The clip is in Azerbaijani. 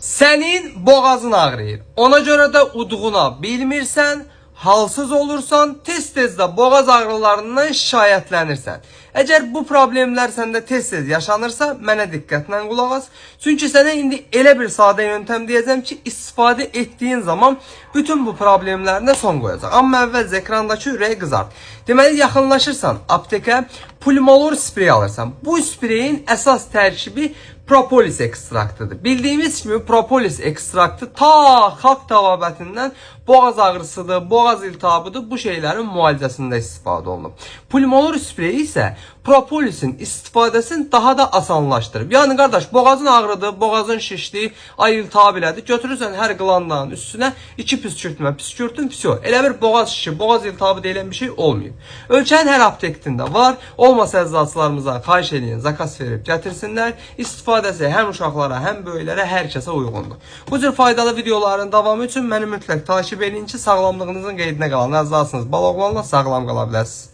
Sənin boğazın ağrıyır. Ona görə də udğuna bilmirsən, halsız olursan, tez-tez də boğaz ağrılarından şikayətlənirsən. Əgər bu problemlər səndə tez-tez yaşanırsa, mənə diqqətlə qulaq as. Çünki sənə indi elə bir sadə yöntəm deyəcəm ki, istifadə etdiyin zaman bütün bu problemlərinə son qoyacaq. Amma əvvəlcə ekrandakı ürəyi qızart. Deməli, yaxınlaşırsan aptekə, Pulmolor spreyi alırsan. Bu spreyin əsas tərkibi propolis ekstraktıdır. Bildiyimiz kimi propolis ekstraktı ta xalq təbabətindən boğaz ağrısıdır, boğaz iltihabıdır, bu şeylərin müalicəsində istifadə olunub. Pulmolor spreyi isə propolisin istifadəsini daha da asanlaşdırıb. Yəni qardaş, boğazın ağrıdı, boğazın şişdi, ay iltihab elədi. Götürürsən hər qlandanın üstünə iki püskürtmə, püskürtün, vəsə. Elə bir boğaz şişi, boğaz iltihabı deyilən bir şey olmayıb. Ölkənin hər aptekində var. Olmasa eczacılarımızdan xahiş eləyin, zakaz verib gətirsinlər. İstifadəsi həm uşaqlara, həm böyüklərə, hər kəsə uyğundur. Bu cür faydalı videoların davamı üçün məni mütləq takip eləyin ki, sağlamlığınızın qeydinə qalan əzasınız. Balaoğlanla sağlam qala biləsiniz.